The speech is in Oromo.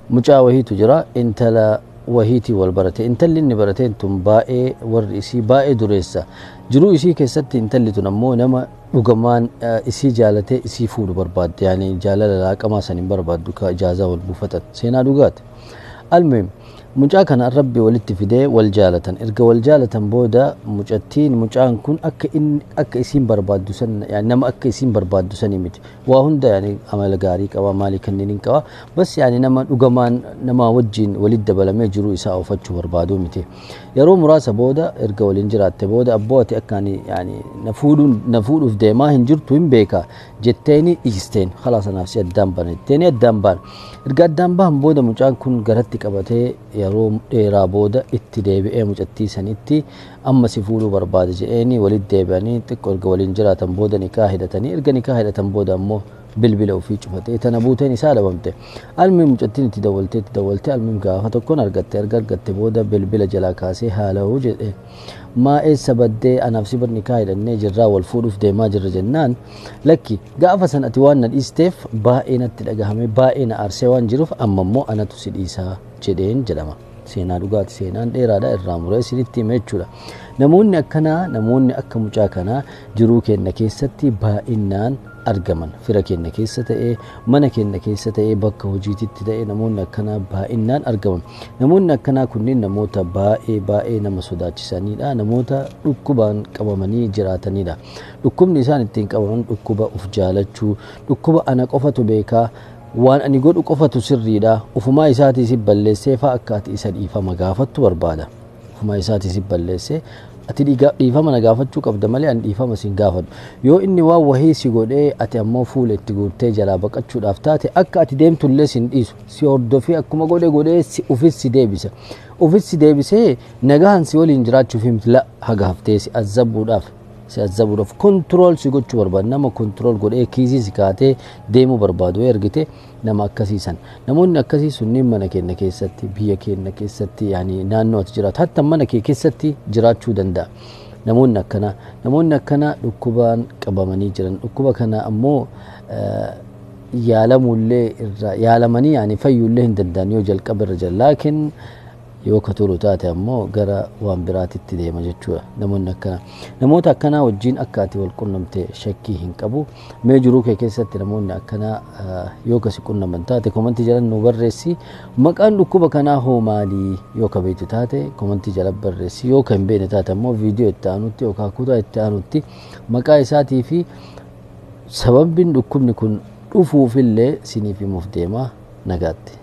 Mucaa wahiitu jira, intala wahiitii wal barate. Intalli inni barateen tun baay'ee warri isii baay'ee dureessa. Jiruu isii keessatti intalli tun ammoo nama dhugamaan isii jaalatee isii fuudhu barbaadde. Yaani jaalala laaqamaa san hin barbaaddu ka ijaazaa wal buufatan. Seenaa dhugaati. Almuhim, mucaa kana Rabbi walitti fidee wal jaalatan. Erga wal jaalatan booda mucattiin mucaan kun akka inni akka isiin barbaaddu san, yaani nama akka isiin barbaaddu sanii miti. Waa hunda, yaani amala gaarii qaba, maalii kanneen hin qaba. Bas, yaani nama dhugamaan nama wajjin walitti dabalamee jiruu isaa oofachuu barbaadu miti. Yeroo muraasa booda, erga waliin jiraatte booda, "Abboo, ati akka ani yaani na fuudhuun na fuudhuuf deemaa hin jirtu hin beeka," jetteeni dhiisteen. "Khalaas, anaaf si addaan bana," jetteeni addaan baan. Erga addaan bahan booda mucaan kun garatti qabatee yeroo dheeraa booda itti deebi'ee mucattii sanitti "Amma si fuudhuu barbaada," jedheeni walitti deebi'anii xiqqoo erga waliin jiraatan booda nikaa hidhatanii. Erga nikaa hidhatan booda ammoo bilbila ofii cufatee tana buuteen isaa dhabamte. Almiin mucattiin itti dawwaltee itti dawwaltee, almiin gaafa tokkoon argatte. Erga argatte booda bilbila jalaa kaasee, "Haala'uu," jedhe, "Maa eessa baddee? Anaaf si bar nikaa hidhannee jirraa, wal fuudhuuf deemaa jirra," jennaan, "Lakki, gaafa san ati waan na dhiisteef baay'ee natti dhagahame, baay'ee na aarsee waan jiruuf amma immoo anatu si dhiisaa," jedheen jedhama. Seenaa dhugaati, seenaan dheeraadha, irraa muree isinitti hime jechuudha. Namoonni akkanaa, namoonni akka mucaa kanaa jiruu keenya keessatti baay'inaan argaman. Fira keenya keessa ta'ee, mana keenya keessa ta'ee, bakka hojiititti ta'ee, namoonni akkanaa baay'inaan argaman. Namoonni akkanaa kunneen namoota baay'ee baay'ee nama sodaachisanidha. Namoota dhukkubaan qabamanii jiraatanidha. Dhukkubni isaan ittiin qabaman dhukkuba of jaalachuu, dhukkuba ana qofatu beekaa, waan ani godhu qofatu sirriidha. Ufumaa isaatii si balleessee faa akka ati isa dhiifama gaafattu barbaada. Ufumaa isaatii si balleessee, ati dhiifama na gaafachuu qabda malee ani dhiifama sin gaafadhu. Yoo inni waan wahii si godhee ati ammoo fuula itti guurtee jalaa baqachuudhaaf taate, akka ati deemtullee sin dhiisu. Si hordofee akkuma godhe godhee si ufis si deebisa. Ufis si deebisee nagahan si waliin jiraachuuf himti la haga haftee si azzabuudhaaf. Si azzabuudhaaf control si gochuu barbaada. Nama control godhee kiisii si kaatee deemuu barbaadu yoo argite, nama akkasiisan. Namoonni akkasii sunniin mana keenya keessatti, biyya keenya keessatti, yaani naannoo ati jiraatu, hatta mana kee keessatti jiraachuu danda'a. Namoonni akkanaa dhukkubaan qabamanii jiran. Dhukkuba kana ammoo yaalamullee irraa yaalamanii yaani fayyuullee hin danda'an yoo jalqaba irra jiran. Laakiin yoo ka tolu taate ammoo gara waan biraatitti deema jechuudha. Namoonni akkanaa, namoota akkanaa wajjin akka ati wal qunnamte shakkii hin qabu. Mee jiruu kee keessatti namoonni akkanaa yoo kasi qunnaman taate komantii jala nu barreessi. Maqaan dhukkuba kanaa hoo maalii? Yoo ka beektu taate komantii jala barreessi. Yoo ka hin beekne taate ammoo viidiyoo itti aanutti yookaan kutaa itti aanutti maqaa isaatii fi sababbiin dhukkubni kun dhufuufillee siniif himuuf deema. Nagaatti.